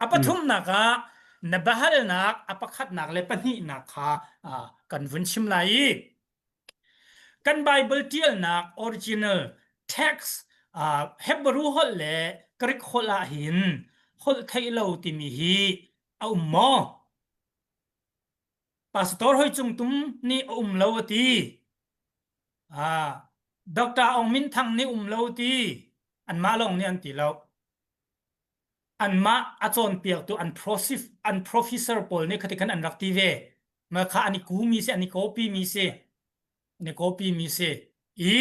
A pathumnak ah na biahalnak a pakhatnak le pahnihnak kha kan vun chim lai i kan Bible ṭialnak original text Hebrew holh le Greek holh ah hin holh theih lo timi hi a um maw? Pastor Hoi Cung Tum nih a um lo a ti. Dr. Aung Min Thang nih um lo ti. Anmah lawng nih an ti lo. Anmah a cawnpiaktu an prosif an professor pawl nih khati khan an rak ti ve. Ma kha an i ku mi si, an i copy mi si, an i copy mi si. I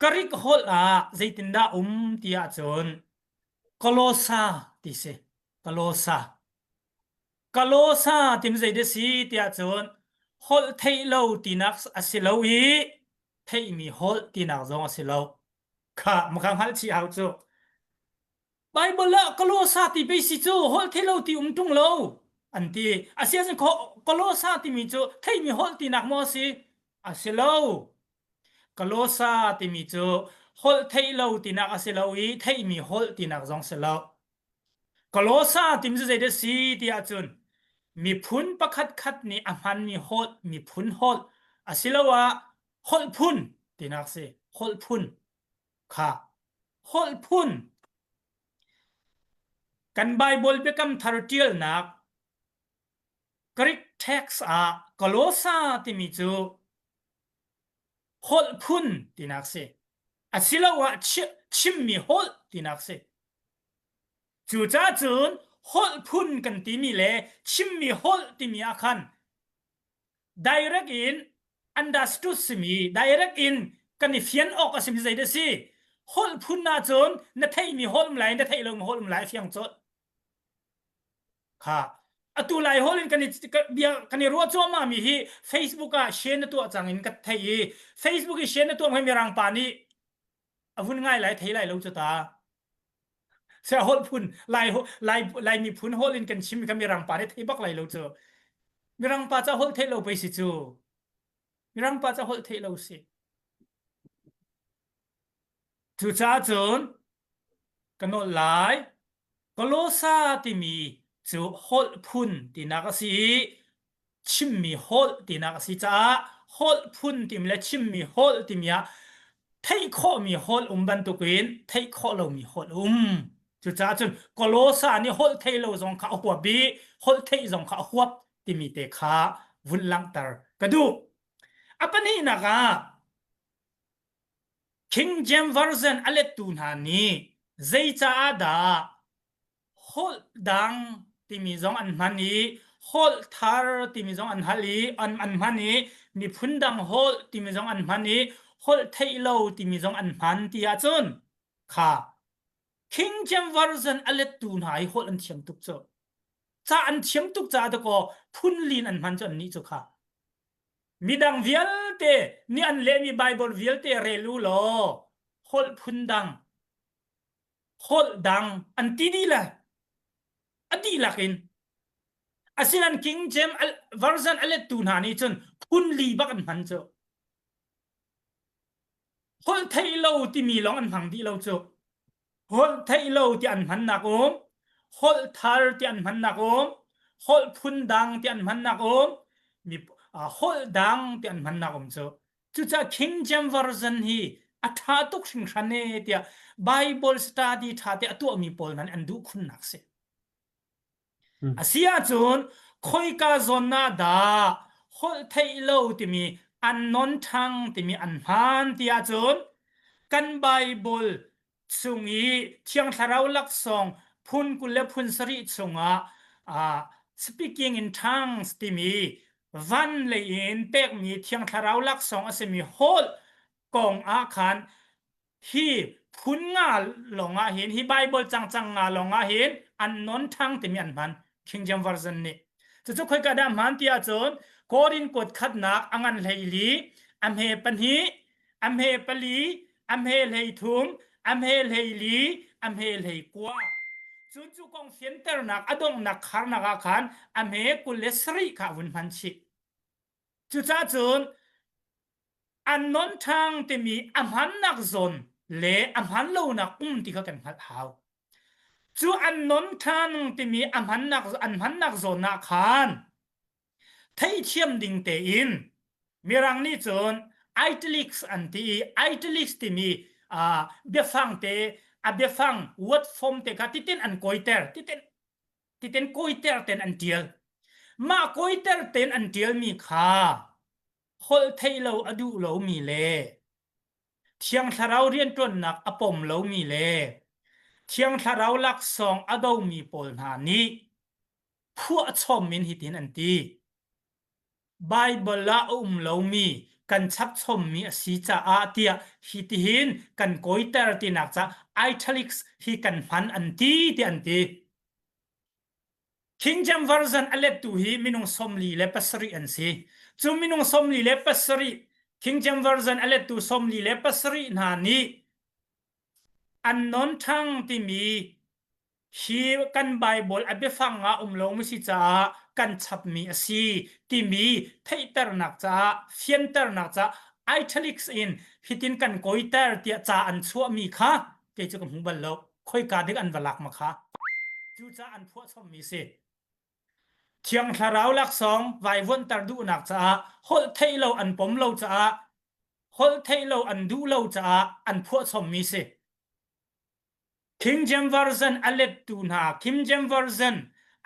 Greek holh ah zeitindah um ti ahcun Kolosa ti si. Kalosa. Kalosa timi zei dah si tiah cun holh theih lo tinak a si lo i theihmi holh tinak zong a si lo. Kha maka hngalh chih hau cu. Bible ah Kalosa ti pei si cu holh theih lo ti um ṭung lo an ti. Asiahcun Kalosa timi cu theihmi holh tinak maw a si? A si lo. Kalosa timi cu holh theih lo tinak a si lo i theihmi holh tinak zong si lo. Kolosa timi cu zeidah si ti ahcun miphun pakhat khat nih a hmanmi holh, miphun holh asiloah holh phun tinak si. Holh phun kha holh phun kan Bible biakam thar ṭialnak Greek text ah Kolosa timi cu holh phun tinak si. Asiloah chimmi holh tinak si. Cucaah cun holh phun kan timi le chimmi holh timi ah khan direct in understood simi direct in kan i fian awk a simi zei dah si? Holh phun ahcun na theihmi holh um lai na theih lomi holh um lai a fiang colh. Kha atu lai holh in kan i bia kan i ruah cuahmah mi hi Facebook ah share na tuah cang in ka theih i Facebook i share na tuah mi mirang pa nih a vun ngai lai thei lai lo cu ta. Sia holh phun lai lai lai miphun holh in kan chim kha mirang pa nih thei bak lai lo cu. Mirang pa ca holh theih lo pei si cu. Mirang pa ca holh theih lo si. Cucaah cun ka nolh lai. Kolosa timi cu holh phun tinak a si i chimmi holh tinak a si caah holh phun timi le chimmi holh timi ah theih khawhmi holh um bantukin theih khawh lomi holh um. Cucaah cun Kolosa nih holh theih lo zong kha a huap i holh theih zong kha a huap timi te kha vun langhter ka duh. A pahnihnak ah King James Version a lettu hna nih zeicaah dah holh dang timi zong an hman i holh thar timi zong an hal i an, an hman i miphun dang holh timi zong an hman i holh theih lo timi zong an hman ti ahcun kha King James Version a lettu hna i holh an thiam tuk cu ca an thiam tuk caah dakaw phun lin an hman cu an nih cu kha midang vialte nih an lehmi Bible vialte rel u law holh phun dang holh dang an ti dih le a dihlak in asinain King James version a lettu hna nih cun phun li bak an hman cu holh theih lo timi lawng an hmang dih lo cu holh theih lo ti an hmannak um holh thar ti an hmannak um holh phun dang ti an hmannak um mi holh dang ti an hmannak um cu Cucaah King James Version hi a ṭha tuk hringhran e tiah Bible study ṭha te a tuahmi pawl hna nih an duh khunnak si. A si ahcun khoika zawn ah dah holh theih lo timi unknown tongue timi an hman ti ahcun kan Bible chung i Thiang Thlarau laksawng phun 20 le phun sarih chungah uh, speaking in tongues timi van lei in pekmi Thiang Thlarau laksawng a simi holh kong ah khan hi phun nga lawng ah hin hi Bible cang cang nga lawng ah hin unknown tongue timi an hman King James Version nih cucu khoika dah hman ti ahcun Korin kuat khatnak a ngan hlei li a hme pahnih a hme pali a hme 13 a hme 14 a hme 19 cun cu kong fianternak a donghnak kharnak ah khan a hme 27 kha a vun hman chih cucaah cun unknown tongue timi a hmannak zawn. le a hman lonak um ti kha kan hngalh hau. Cu an non ṭhan timi a hmannak an hmannak zawn ah khan theithiam ding tein Mirang nih cun italics an ti i italics timi uh, biafang te a biafang word form te kha titin an kawiter titin titin kawiter ten an tial mah kawiter ten an tialmi kha holh theih lo a duh lomi le Thiang Thlarau rianṭuannak a pom lomi le Thiang Thlarau laksawng a domi pawl hna nih phuahchom in hitin an ti. Baibal ah a um lomi kan chapchommi a si caah tiah hitihin kan kawiter tinak ca italics hi kan hman an ti tiah an ti. King James Version a lettu hi minung 47 an si. Cu minung 47 King James Version a lettu 47 hna nih an non ṭhang timi hi kan Bible a biafang ah um lo si caah kan chapmi a si timi theihternak caah fianternak caah italics in hitin kan kawiter tiah ca an chuahmi kha kei cu ka hmu bal lo khoika dik an va lak ma kha cucaah an phuahchommi si thiang thlarau laksawng vaivuanhter duhnak caah holh theih lo an pom lo caah holh theih lo an duh lo caah an phuahchommi si King James Version a lettu hna King James Version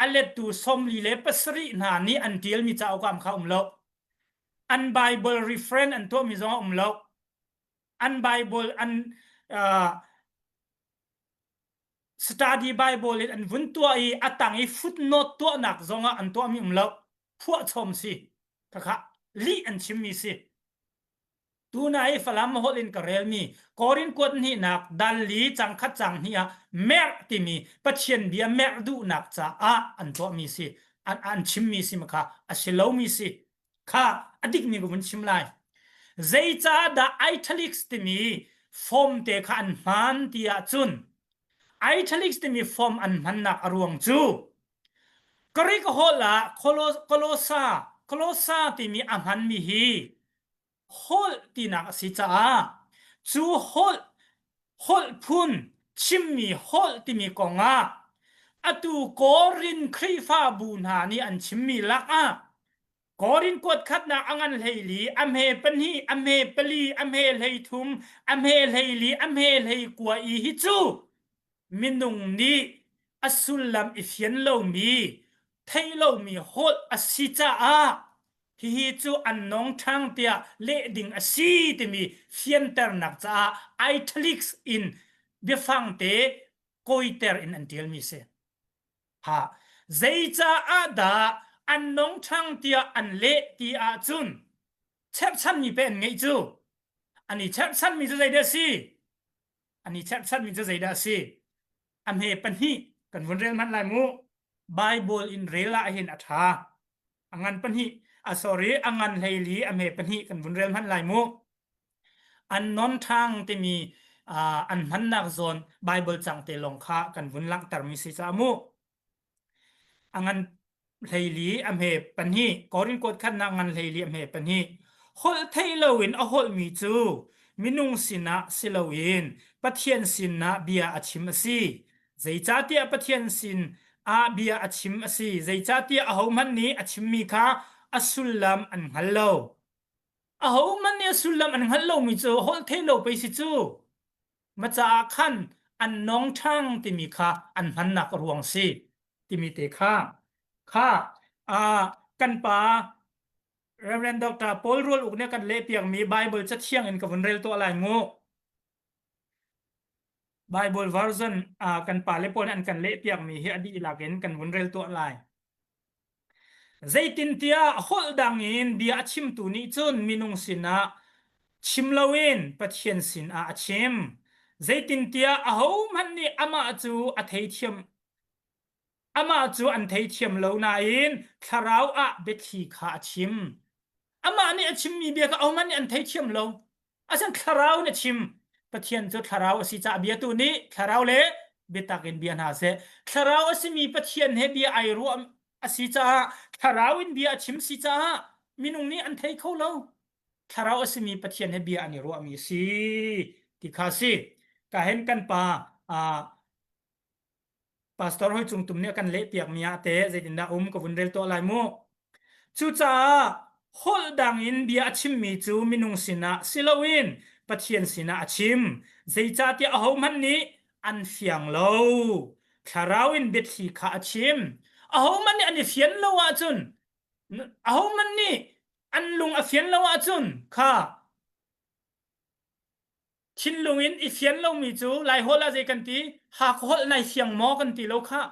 a lettu 47 hna nih an ṭialmi cauk ah kha um lo an Bible reference an tuahmi zong a um lo an Bible an uh, study Bible in an vun tuah i a tang i footnote tuahnak zongah an tuahmi um lo phuah chom si khakha lih an chimmi si tuna i Falam holh in ka relmi Korin kuat hnihnak dal li cang khat cang hnih ah merh timi Pathian bia merh duhnak caah an tuahmi si an an chimmi si ma kha a si lomi si Kha a dikmi ka vun chim lai. Zeicahdah italics timi form te kha an hman ti ahcun italics timi form an hmannak a ruang cu Greek holh ah Kolosa Kolosa timi a hmanmi hi holh tinak a si caah cu holh holh phun chimmi holh timi kong ah atu Korin Khrihfabu hna nih an chimmi lak ah Korin kuat khatnak a ngan hleili, a hme pahnih, a hme pali, a hme 13, a hme 14, a hme 19 i hi cu minung nih a sullam i fian lomi, theih lomi holh a si caah hihi cu an nong ṭhang tiah leh ding a si timi fianternak caah italics in biafang te kawiter in an ṭialmi a si. Ha, zeicaah dah an nong ṭhang tiah an leh ti ahcun cherhchanmi pe an ngeih cu. An i cherhchanmi cu zeidah a si? An i cherhchanmi cu zeidah a si? A hme pahnih kan vun rel hmanh lai mu. Bible in rel ah hin a ṭha. A ngan pahnih, a sorry, a ngan 14, a hme pahnih kan vun rel hmanh lai mu. An non ṭhang timi uh, an hmannak zawn Bible cang te lawng kha kan vun langhtermi si caah mu. A ngan 14 a hme pahnih Korin kuat khatnak ngan 14 a hme pahnih holh theih loin a holhmi cu minung sinah si loin Pathian sinah bia a chim a si zeicahtiah Pathian sin ah bia a chim a si zeicahtiah ahohmanh nih a chimmi kha a sullam an hngal lo ahohmanh nih a sullam an hngalh lomi cu holh theih lo pei si cu Ma caah khan an nong ṭhang timi kha an hmannak a ruang si timi te kha kha uh, kan pa Reverend Dr. Paul Rual Uk nih kan lehpiakmi Bible cathiang in ka vun rel tuah lai mu. Bible version uh, kan pa le pawl an kan lehpiakmi hi a dihlak in kan vun rel tuah lai. Zeitintiah holh dang in bia a chimtu nih cun minung sinah chim loin Pathian sinah a chim. Zeitintiah ahohmanh nih amah cu a theithiam amah cu an theithiam lo nain thlarau ah biathli kha a chim. Amah nih a chimmi bia kha ahohmanh nih an theithiam lo. Asan thlarau na chim. Pathian cu thlarau a si caah biatu nih thlarau le biatak in bia hna seh. Thlarau a simi Pathian he bia ai ruah a si caah thlarau in bia a chim si caah minung nih an thei kho lo. Thlarau a simi Pathian he bia an i ruahmi a si. ti kha si. Ka hen kan pa uh, Pastor Hoi Cung Tum nih a kan lehpiak mi ah teh zeitindah um ka vun rel tuah lai mu. Cucaah holh dang in bia a chimmi cu minung sinah si loin Pathian sinah a chim. Zeicahtiah ahohmanh nih an fiang lo. Thlarau in biathli kha a chim. Ahohmanh nih an i fian lo ahcun ahohmanh nih an lung a fian lo ahcun kha Thinlung in i fian lomi cu Laiholh ah zei kan ti? Hakha holh nai fiang maw kan ti lo khah.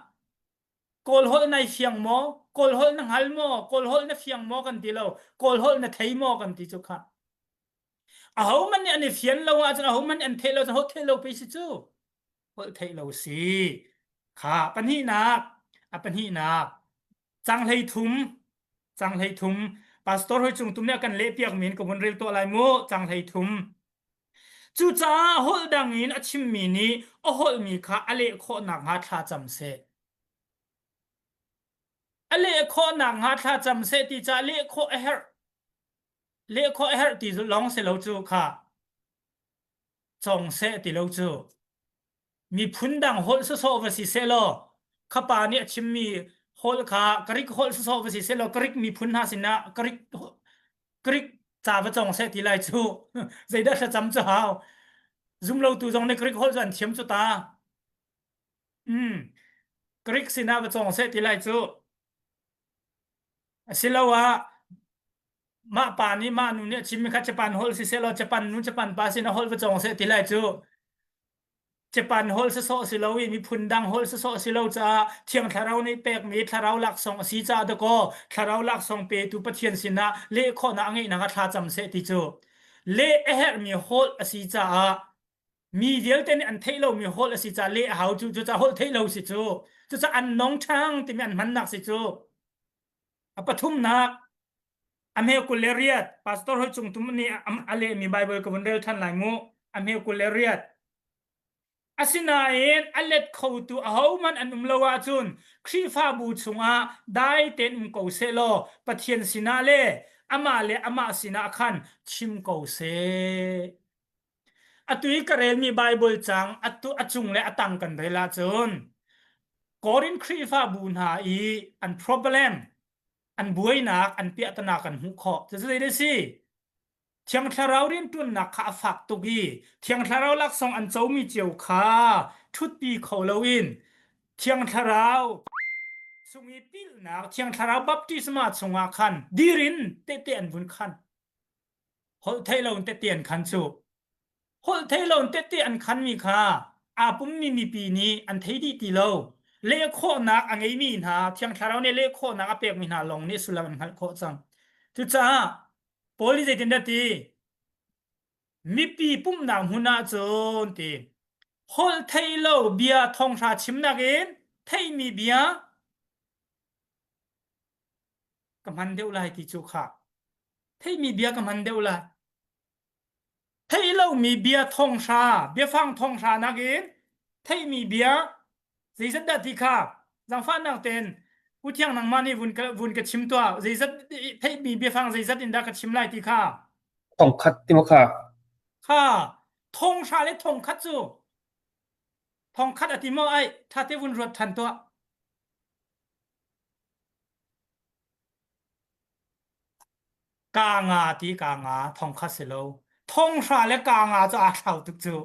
Kawl holh nai fiang maw? Kawl holh na hngal maw? Kawl holh na fiang maw kan ti lo. Kawl holh na thei maw kan ti cu khah. Ahohmanh nih an i fian lo ahcun ahohmanh nih an theih lo cun holh theih lo pei si cu. Holh theih lo si. Kha pahnihnak, a pahnihnak Cang 13 cang 13 Pastor Hoi Cung Tum nih a kan lehpiak mi in ka vun rel tuah lai mu cang 13 Cucaah holh dang in a chimmi nih a holhmi kha a leh khawh nakhnga thla cam seh. A leh khawh nakhnga thla cam seh ti caah leh khawh a herh. Leh khawh a herh ti lawng si lo cu kha cawng seh ti lo cu. Miphun dang holh sawsawh va si sehlaw kha pa nih a chimmi holh kha Greek holh sawsawh va si sehlaw Greek miphun hna sinah Greek Greek ca va cawng seh ti lai cu zeidah thlacam cu hau zumlotu zong nih Greek holh cu an thiam cu ta mm Greek sinah va cawng seh ti lai cu asiloah mah pa nih mah nu nih a chimmi kha Japan holh si sehlaw Japan nu Japan pa sinah holh va cawng seh ti lai cu Japan holh sawsawh si lo i miphun dang holh sawsawh si lo caah Thiang Thlarau nih pekmi thlarau laksawng a si caah dakaw thlarau laksawng petu Pathian sinah leh khawhnak a ngeihnak ah thla cam seh ti cu leh a herhmi holh a si caah mi vialte nih an theih lomi holh a si caah leh a hau cu cucaah holh theih lo si cu cucaah an nong ṭhang timi an hmannak si cu A pathumnak, a hme 28, Pastor Hoi Cung Tum nih a lehmi Baibal ka vun rel ṭhan lai mu. A hme 28. Asinain a let khotu ahohmanh an um lo ahcun Khrihfabu chungah dai tein um ko sehlaw Pathian sinah le amah le amah sinah khan chim ko seh. Atu i ka relmi Baibal cang atu a cung le a tang kan rel ahcun Korin Khrihfabu hna i an problem, an buainak, an piahtana kan hmuh khawh. Cucu zei a si? Thiang Thlarau rianṭuannak kha a fak tuk i Thiang Thlarau laksawng an comi cio kha ṭhutpi kho loin Thiang Thlarau chung i pilnak Thiang Thlarau baptisma chungah khan dir in tehte an vun khan. Holh theih lo in tehte an khan cu. Holh theih lo in tehte an khanmi kha aa pummi mipi nih an thei dih ti lo. Leh khawhnak a ngeimi hna, Thiang Thlarau nih leh khawhnak a pekmi hna lawng nih sullam an hngalh khawh cang. Cucaah Paul nih zeitindah ti? Mipi pumhnak hmun ah cun ti holh theih lo bia thonghra chimnak in theihmi bia ka hman deuh lai ti cu kha theihmi bia ka hman deuh lai theih lomi bia thonghra biafang thonghra nakin theihmi bia zeizat dah ti kha zaangfahnak tein U Thiang nangmah nih vun ka vun ka chim tuah zeizat theihmi biafang zeizat in dah ka chim lai ti kha thongkhat ti maw kha kha thonghra le thongkhat cu thongkhat a ti maw ai tha te vun ruat than tuah Kaa nga ti kaa nga thong kha si lo. Thong hra le kaa nga cu aa thlau tuk cu.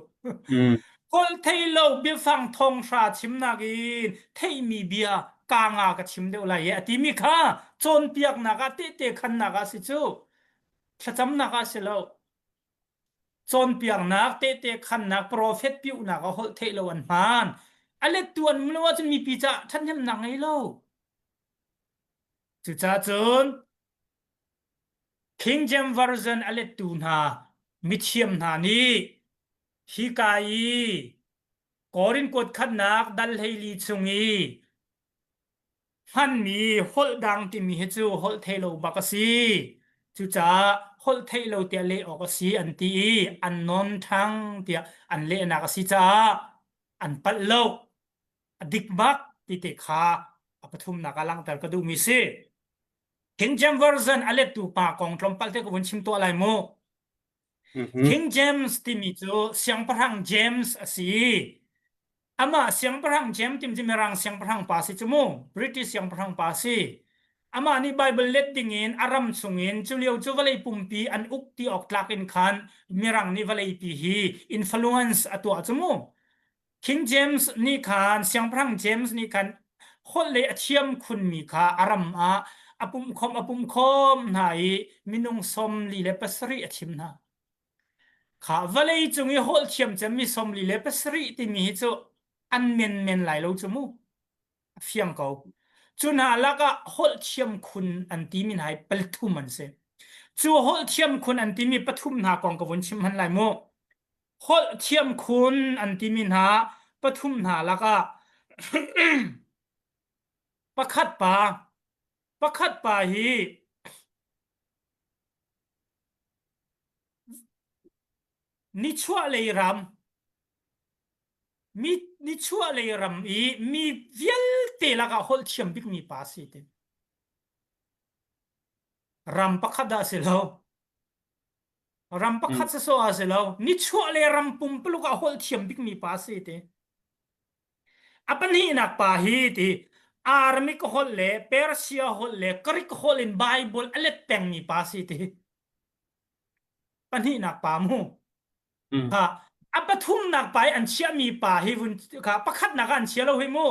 Holh thei lo biafang thong hra chimnak in theihmi bia kaa nga ka chim deuh lai i a timi kha cawnpiaknak ah tehte khannak ah si cu. Thlacamnak ah si lo. Cawnpiaknak, tehte khannak, profet piuhnak ah holh theih lo an hmaan. A lettu an um lo ahcun mipi caah ṭhathnemnak ngei lo. Cucaah cun King James Version a lettu hna mithiam hna nih hika i Korin kuat khatnak dal 14 chung i hmanmi holh dang timi hi cu holh theih lo bak a si. Cucaah holh theih lo tiah leh awk a si an ti i an non ṭhang tiah an lehnak a si caah an palh lo. A dik bak ti te kha a pathumnak ah langhter ka duhmi si. King James Version a lettu pa kong tlawmpal te ka vun chim tuah lai mu. King James timi cu siangpahrang James a si. Amah siangpahrang James timi cu Mirang siangpahrang pa si cu mu. British siangpahrang pa si. Amah nih Bible let dingin a ram chungin culio cu vawlei pumpi an uk ti awk tlak in khan Mirang nih vawleipi hi influence a tuah cu mu. King James nih khan siangpahrang James nih khan holh lei a thiam khunmi kha a ram ah a pumhkhawmh a pumhkhawmh hna i minung 47 a thim hna. Kha vawlei cung i holh thiam cemmi 47 timi hi cu an menmen lai lo cu mu. A fiang ko. Cu hna lakah holh thiam khun an timi hna hi pathum an si. Cu holh thiam khun an timi pathum hna kong ka vun chim hman lai mu. Holh thiam khun an timi hna pathum hna lakah pakhat pa pakhat pa hi nichuahlei ram mi nichuahlei ram i mi vialte lakah holh thiam bikmi pa si ti. Ram pakhat dah si lo. Ram pakhat sawsawh ah si lo. Nichuah le ram pumpuluk ah holh thiam bikmi pa si ti. A pahnihnak pa hi ti Aramaic holh le Persia holh le Greek holh in Bible a let pengmi pa si ti. Pahnihnak pa mu. Kha a pathumnak pa i an chiahmi pa hi vun kha pakhatnak ah an chia lo hi mu.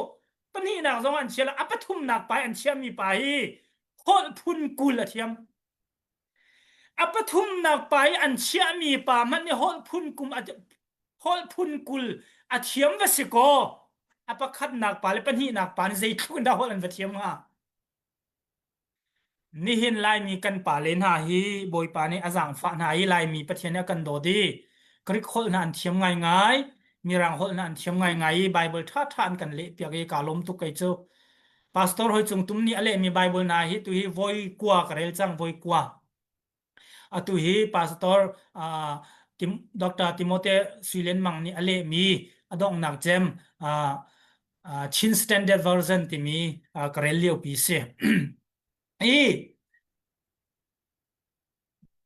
Pahnihnak zong an chia lo. A pathumnak pa i an chiahmi pa hi holh phun 20 a thiam. A pathumnak pa i an chiahmi pa hmanh nih holh phun kum a holh phun 20 a thiam va si kaw a pakhatnak pa le pahnihnak pa nih zeitluk in dah holh an va thiam hnga? Nihin Laimi kan pale hna hi Bawipa nih a zaangfah hna i Laimi Pathian nih a kan dawt i Greek holh hna an thiam ngaingai, Mirang holh hna an thiam ngaingai i Baibal ṭhaṭha an kan lehpiak i kaa lawm tuk kei cu. Pastor Hoi Cung Tum nih a lehmi Baibal hna hi tuhi voi kua ka rel cang, voi kua. Atu hi Pastor uh, Tim, Dr. Timote Sui Lian Mang nih a lehmi a donghnak cem uh, uh, Chin Standard Version timi uh, ka rel liopi si. I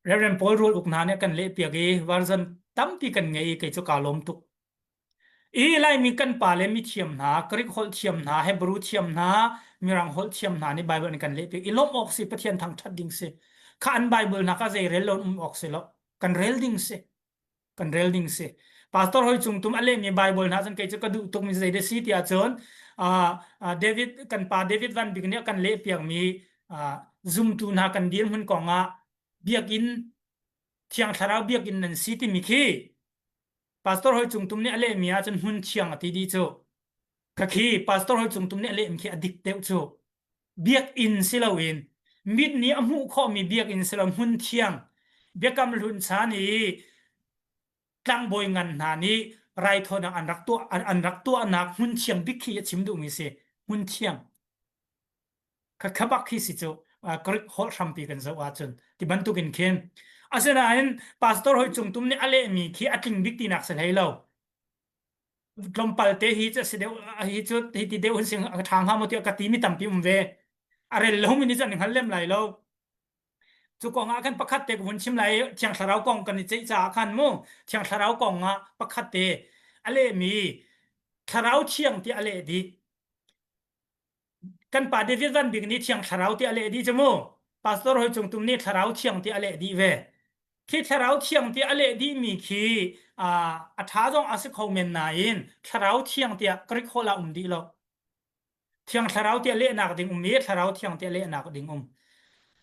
Reverend Paul Rual Uk hna nih kan lehpiak i version tampi kan ngei i kei cu kaa lawm tuk. I Laimi kan pale mithiam hna, Greek holh thiam hna, Hebrew thiam hna, Mirang holh thiam hna nih Bible an kan lehpiak i lawmh awk si, Pathian thangṭhat ding si. Kha an Bible hna kha zei rel lo um awk si lo. Kan rel ding si. Kan rel ding si. Pastor Hoi Cung Tum a lehmi Bible hna cun kei cu ka duh tukmi zei dah si ti ahcun uh, David kan pa David Van Bik nih a kan lehpiakmi uh, zumtu hna kan dirhmun kong ah biakinn Thiang Thlarau biakinn nan si timi khi Pastor Hoi Cung Tum nih a lehmi ahcun hmun thiang a ti dih cu. Khakhi Pastor Hoi Cung Tum nih a lehmi khi a dik deuh cu. Biakinn si loin mit nih a hmuh khawhmi biakinn si lo hmun thiang biakam hlun chan i tlangbawi ngan hna nih raithawinak an rak tuah an rak tuahnak hmun thiang bik khi a chim duhmi si hmun thiang Khakha bak khi si cu Greek holh hrampi kan zoh ahcun ti bantuk in khin asinain pastor hoi cung tum nih a lehmi khi a tling bik tinak si hlei lo tlawmpal te hi cu si deuh hi cu hi ti deuh hin sing a ṭha hnga maw tiah ka ti mi tampi um ve a rel lo mi nih cun an hngal lem lai lo cu kong ah khan pakhat te ka vun chim lai thiang thlarau kong kan i ceih caah khan mu thiang thlarau kong ah pakhat te a lehmi thlarau thiang ti a leh dih Kan pa David Van Bik nih Thiang Thlarau ti a leh dih cu mu. Pastor Hoi Cung Tum nih Thlarau Thiang ti a leh dih ve. Khi Thlarau Thiang ti a leh dihmi khi a ṭha zong a si kho men nain Thlarau Thiang tiah Greek holh ah um dih lo. Thiang Thlarau tiah lehnak ding um i Thlarau Thiang tiah lehnak ding um.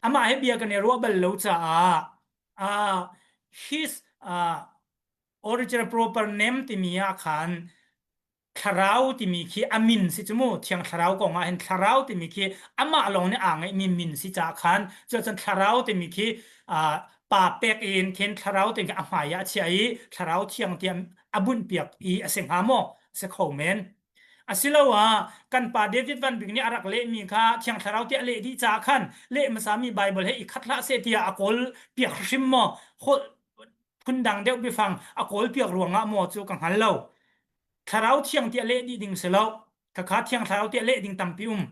Amah he bia kan i ruah bal lo caah uh, his uh, original proper name timi ah khan Thlarau timi khi a min si cu mu Thiang Thlarau kong ah hin Thlarau timi khi amah lawng nih aa ngeihmi min si caah khan cuacun Thlarau timi khi uh, pa pek in khin Thlarau timi khi a hmai ah a chiah i Thlarau Thiang tiah a bunhpiak i a si hnga maw si kho men asiloah kan pa David Van Bik nih a rak lehmi kha Thiang Thlarau tiah a leh dih caah khan leh hmasami Bible he i khat hlah seh tiah a kawl piak hrim maw holh phundang deuh biafang a kawl piak ruangah maw cu ka hngal lo Thlarau thiang tiah leh dih ding si lo. Khakha thiang thlarau tiah leh ding tampi um.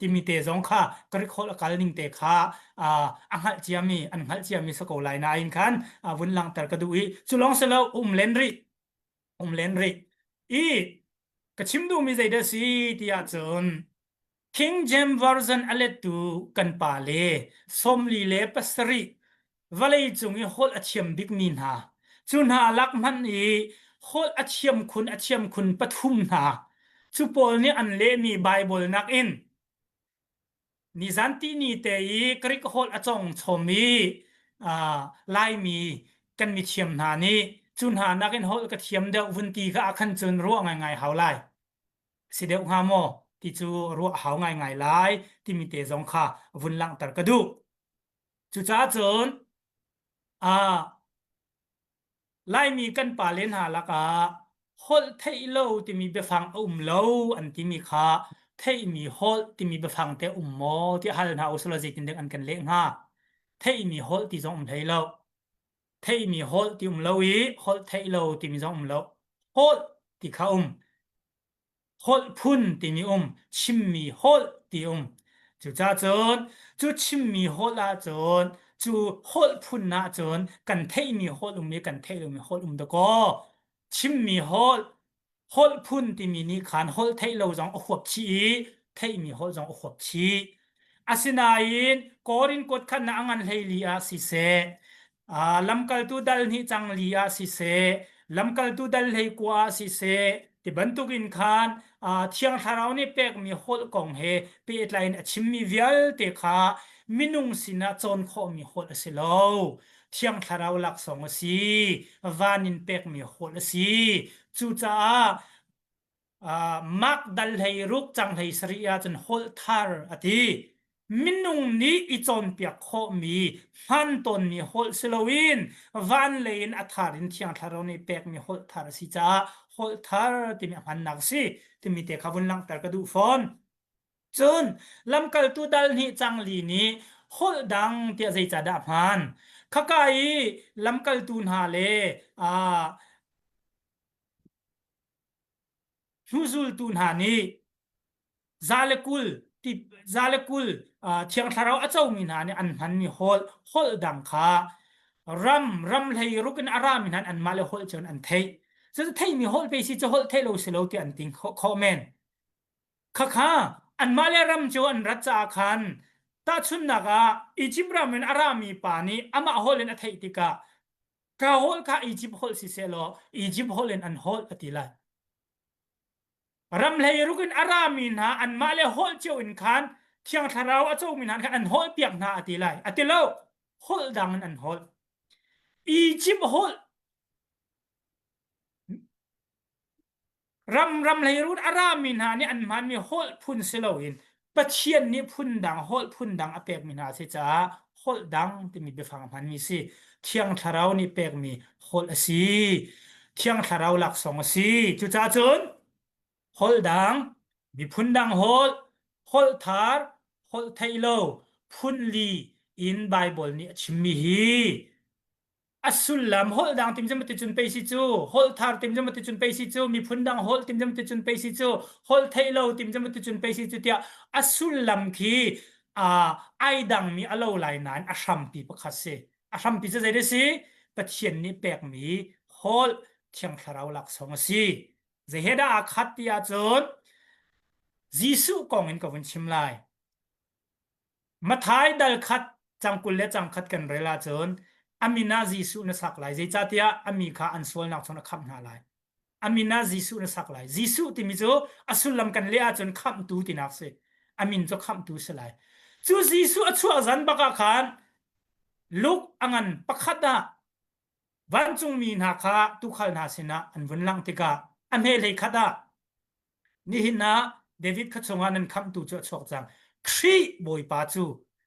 timi te zong kha Greek holh a kal ning te kha a hngalh ciami an hngalh ciami si ko lai nain khan vun langhter ka duh i cu lawng si lo um len rih um len rih i ka chim duhmi zeidah si ti ahcun King James Version a lettu kan pa le 47 vawlei cung i holh a thiam bikmi hna cu hna lak hmanh i holh a thiam khun a thiam khun pathum hna cu pawl nih an lehmi Baibal nakin nizan tihni te i Greek holh a cawng chom i Laimi kan mithiam hna nih cu hna nakin holh ka thiam deuh vun ti kha ah khan cun ruah ngaingai hau lai. Si deuh hnga maw ti cu ruah hau ngaingai lai timi te zong kha vun langhter ka duh. Cucaah cun ah Laimi kan pale hna lakah holh theih lo timi biafang a um lo an timi kha theihmi holh timi biafang te um maw tiah hal hna usulaw zeitin dek an kan leh hnga? Theihmi holh ti zong um hlei lo. Theihmi holh ti um lo i holh theih lo timi zong um lo. Holh ti kha um. Holh phun timi um, chimmi holh ti um. Cucaah cun cu chimmi holh ahcun cu holh phun ahcun kan theihmi holh um i kan theih lomi holh um dakaw. Chimmi holh, holh phun timi nih khan holh theih lo zong a huap chih i theihmi holh zong a huap chih. Asinain Korin kuat khat na a ngan 14 ah siseh, lamkaltu dal hnih cang li ah siseh, lamkaltu dal 19 ah siseh, ti bantukin khan Thiang Thlarau nih pekmi holh kong he pehtlai in a chimmi vialte kha minung sinah cawn khawhmi holh a si lo. Thiang Thlarau laksawng a si, van in pekmi holh a si. Cucaah Mark dal 16 cang 17 ahcun holh thar a ti. Minung nih i cawnpiak khawhmi, hman tawnmi holh si loin van lei in a thar in Thiang Thlarau nih pekmi holh thar a si caah holh thar timi a hmannak a si timi te kha vun langhter ka duh fawn. Cun lamkaltu dal hnih cang li nih holh dang tiah zeicahdah a hman? Khaka i lamkaltu hna le aa Hnuzultu hna nih 120 ti 120 Thiang Thlarau a comi hna nih an hmanmi holh holh dang kha ram ram hlei ruk in a rami hna anmah le holh cun an theih. Cucu theihmi holh pe si cu holh theih lo si lo ti an ting khawh men. Khakha anmah le ram cu an rat caah khan tahchunhnak ah Izipt ram in a rami pa nih amah holh in a theih tikah Ka holh kha Izipt holh siseh law Izipt holh in an holh a ti lai. Ram 16 in a rami hna anmah le holh cio in khan Thiang Thlarau a comi hna khan an holh piak hna a ti lai. A ti lo. Holh dang in an holh. Izipt holh Ram ram hleirun a rami hna nih an hmanmi holh phun si loin Pathian nih phundang holh phundang a pekmi hna a si caah holh dang timi biafang a hmanmi si. Thiang Thlarau nih pekmi holh a si. Thiang Thlarau laksawng a si. Cucaah cun holh dang, miphun dang holh, holh thar, holh theih lo, phun li in Baibal nih a chimmi hi a sullam holh dang tim cu ti cun pei si cu holh thar tim cu ti cun pei si cu miphun dang holh tim cu ti cun pei si cu holh theih lo tim cu ti cun pei si cu tiah a sullam khi ai dangmi a lo lai nain a hrampi pakhat si a hrampi cu zei si Pathian nih pekmi holh Thiang Thlarau laksawng a si zei he dah aa khat ti ahcun Jesuh kong in ka vun chim lai Matthai dal khat cang 20 le cang khat kan rel ahcun a min ah Jesuh na sak lai zeicahtiah a mi kha an sualnak chungin a khamh hna lai. A min ah Jesuh na sak lai. Jesuh timi cu a sullam kan leh ahcun khamhtu tinak si. A min cu khamhtu si lai. Cu Jesuh a chuah zan bak ah khan Luke a ngan pakhat ah vancungmi hna kha tuukhal hna sinah an vun langh tikah a hmehlei khat ah Nihin ah David kha chungah nan khamhtu cu a chuak cang. Khrih Bawipa cu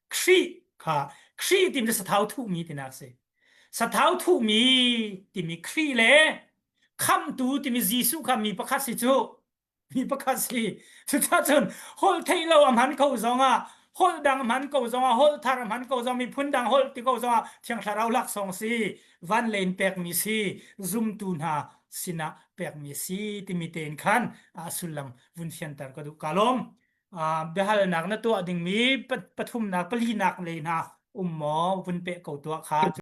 Khrih kha Khrih timi cu sathau thuhmi tinak a si. Sathau thuhmi timi Khrih le khamhtu timi Jesuh kha mi pakhat si cu mi pakhat si. Cucaah cun holh theih lo a hman ko zongah holh dang hman ko zongah holh thar hman ko zong miphun dang holh ti ko zongah Thiang Thlarau laksawng si van len pekmi si zumtu hna sinah pekmi a si timi tein khan a sullam vun fianter ka duh. Ka lawm. Biahalnak na tuah dingmi pathumnak palinak lei hna um maw vun peh ko tuah kha.